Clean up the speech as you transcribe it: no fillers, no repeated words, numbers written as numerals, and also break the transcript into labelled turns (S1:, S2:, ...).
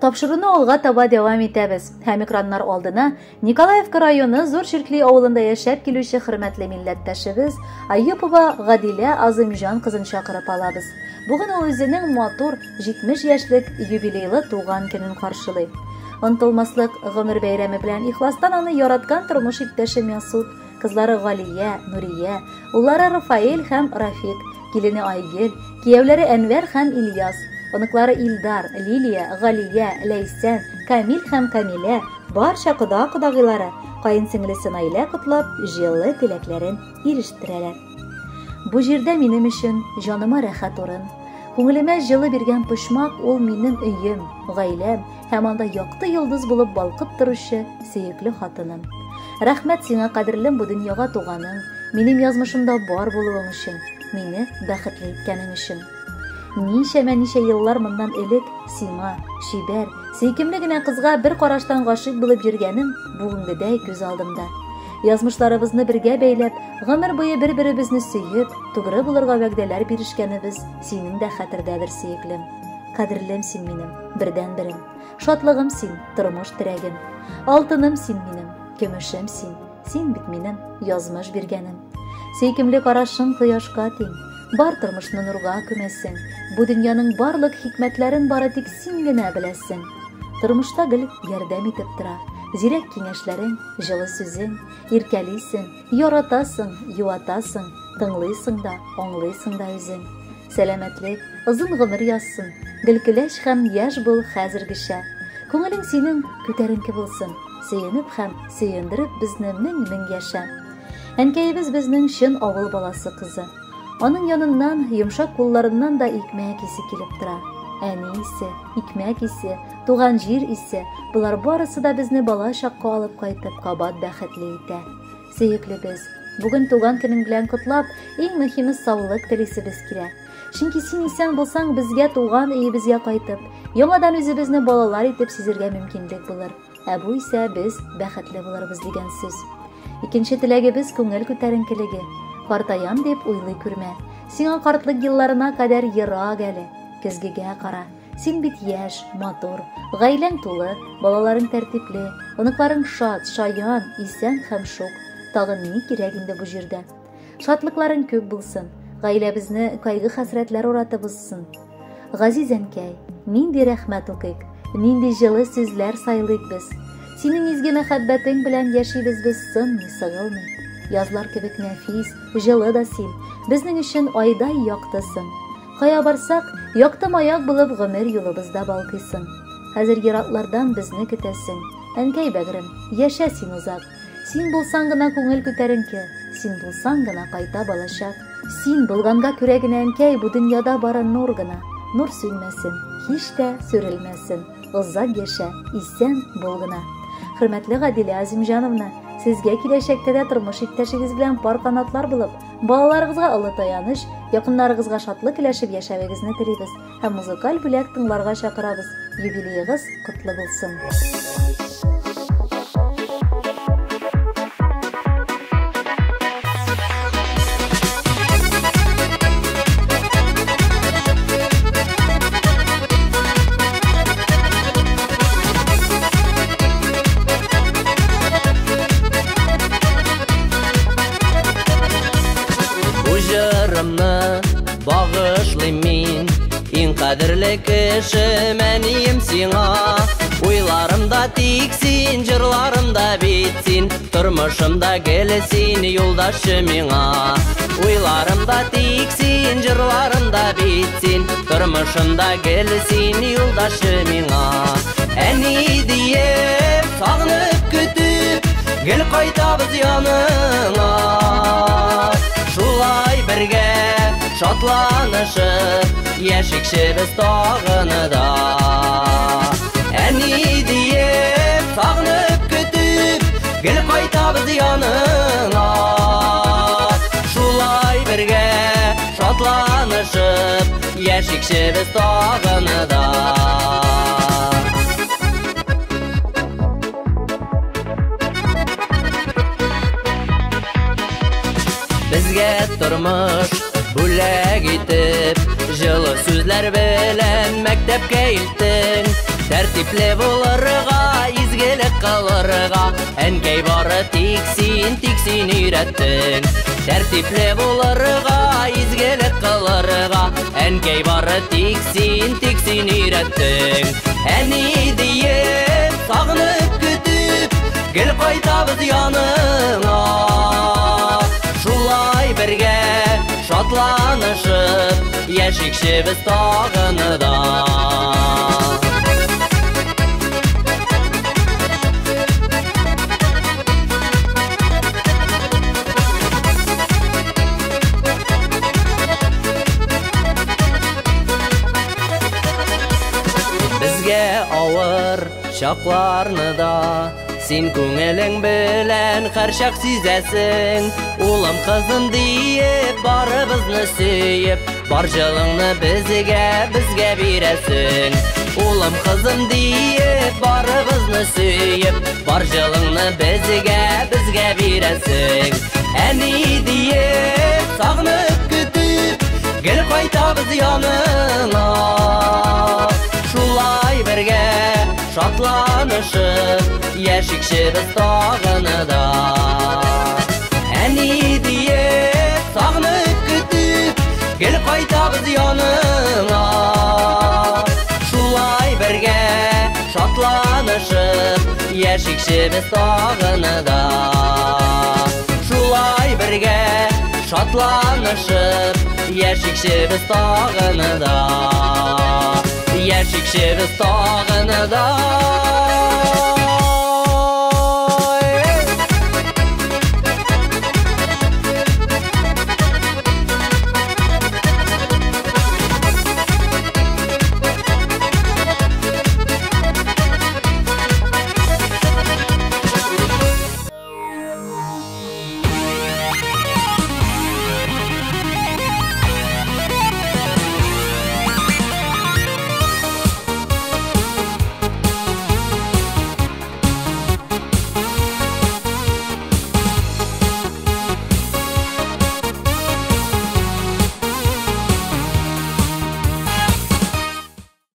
S1: Тапшыруны алга таба дәвам итәбез. Һәм экраннар алдына Николаевка районы Зур Чиркли авылында яшәп килүче хөрмәтле милләттәшебез Аюпова Гадилә Азымҗан кызын чакырып алабыз. Бүген ул үзенең матур 70 яшьлек юбилейлы туган көнен каршылый. Онтылмаслык гомер бәйрәме белән ихластан аны яраткан тормыш иптәше Мәсут, кызлары Галия, Нурия, уллары Рафаэль һәм Рафик, килене Айгөл, кияүләре Әнвәр һәм Ильяс, оныклары Илдар, Лилия, Галия, Ләйсән, Камил һәм Камилә, барча кода-кодагыйлары, каенсеңлесе Наилә котлап, җылы теләкләрен ирештерәләр. Бу җирдә минем өчен җаныма рәхәт урын. Күңелемә җылы биргән почмак ул минем өем, гаиләм һәм анда якты йолдыз булып балкып торучы сөекле хатыным. Рәхмәт сиңа, кадерлем, бу дөньяга туганың, минем язмышымда бар булуың өчен, мине бәхетле иткәнең өчен. Ничәмә-ничә еллар моннан элек сиңа, чибәр, сөйкемле генә кызга бер караштан гашыйк булып йөргәнем бүгенгедәй күз алдымда. Язмышларыбызны бергә бәйләп, гомер буе бер-беребезне сөеп, тугры булырга вәгъдәләр бирешкәнебез синең дә хәтердәдер, сөеклем. Кадерлем син минем, бердәнберем. Шатлыгым син, тормыш терәгем. Алтыным син минем, көмешем син. Син бит минем язмыш биргәнем. Сөйкемле карашың кояшка тиң. Бар тормышны нурга күмәсең. Бу дөньяның барлык хикмәтләрен бары тик син генә беләсең. Тормышта гел ярдәм итеп тора. Зирәк киңәшләрең, җылы сүзең, иркәлисең, яратасың, юатасың, тыңлыйсың да, аңлыйсың да үзең. Сәламәтлек, озын гомер язсын, гел көләч һәм яшь бул хәзергечә. Күңелең синең күтәренке булсын, сөенеп һәм сөендереп безне мең-мең яшә. Әнкәебез безнең чын авыл баласы кызы. Аның яныннан, йомшак кулларыннан да икмәк исе килеп тора. Әни исе, икмәк исе, туган җир исе, болар барысы да безне бала чакка алып кайтып, кабат бәхетле итә. Сөеклебез, бүген туган көнең белән котлап, иң мөһиме саулык телисебез килә. Чөнки син исән булсаң, безгә туган өебезгә кайтып, яңадан үзебезне балалар итеп сизергә мөмкинлек булыр. Ә бу исә без бәхетле булырбыз дигән сүз. Икенче теләгебез күңел күтәренкелеге. Картаям дип уйлый күрмә. Сиңа картлык елларына кадәр ерак әле. Көзгегә кара. Син бит яшь, матур, гаиләң тулы, балаларың тәртипле, оныкларың шат, шаян, исән һәм шук. Тагын ни кирәк инде бу җирдә? Шатлыкларың күп булсын, гаиләбезне кайгы-хәсрәтләр уратып узсын. Газиз әнкәй, нинди рәхмәт укыйк, нинди җылы сүзләр сайлыйк без. Синең изге мәхәббәтең белән яшибез без сынмый, сыгылмый. Язлар кебек нәфис, җылы да син, безнең өчен айдай яктысың. Кая барсак, якты маяк булып гомер юлыбызда балкыйсың. Хәзер ераклардан безне көтәсең. Әнкәй бәгърем, яшә син озак. Син булсаң гына күңел күтәренке, син булсаң гына кайта балачак. Син булганга күрә генә, әнкәй, бу дөньяда бары нур гына. Нур сүнмәсен, һич тә сүрелмәсен. Озак яшә, исән бул гына. Хөрмәтле Гадилә Азимҗановна, сезгә киләчәктә дә тормыш иптәшегез белән пар канатлар булып, балаларыгызга олы таяныч, якыннарыгызга шатлык өләшеп яшәвегезне телибез һәм музыкаль бүләк тыңларга чакырабыз. Юбилеегыз котлы булсын!
S2: Бу җырымны багышлыйм мин иң кадерле кешем, әнием сиңа. Уйларымда тик син, җырларымда бит син, тормышымда гел син, юлдашчы миңа. Уйларымда тик син, җырларымда бит син, тормышымда гел син, юлдашчы миңа. Әни диеп, сагынып көтеп, гел кайтабыз яныңа. Шулай бергә шатланышып, яшикче без тагын да. Әни диеп, сагынып көтеп, гел кайтабыз яныңа. Шулай бергә шатланышып, яшикче без тагын да. Безгә тормыш бүләк итеп, җылы сүзләр белән мәктәпкә илттең. Тәртипле булырга, изгелек кылырга, әнкәй бары тик син өйрәттең. Тәртипле булырга, изгелек кылырга, әнкәй бары тик син өйрәттең. Әни диеп, сагынып көтеп, гел кайтабыз яныңа. Шулай бергә шатланышып, яшикчебез тагын да. Безгә авыр чакларны да син күңелең белән һәрчак сизәсең. Улым, кызым диеп, барыбызны сөеп, бар җылыңны безгә бирәсең. Улым, кызым диеп, барыбызны сөеп, бар җылыңны безгә бирәсең. Әни диеп, сагынып көтеп, гел кайтабыз яныңа. Шулай бергә шатланышып, яшикчебез тагын да. Әни диеп, сагынып көтеп, гел кайтабыз яныңа. Шулай бергә шатланышып, яшикчебез тагын да. Шулай бергә шатланышып, яшикчебез тагын да. Яшикчебез тагын да.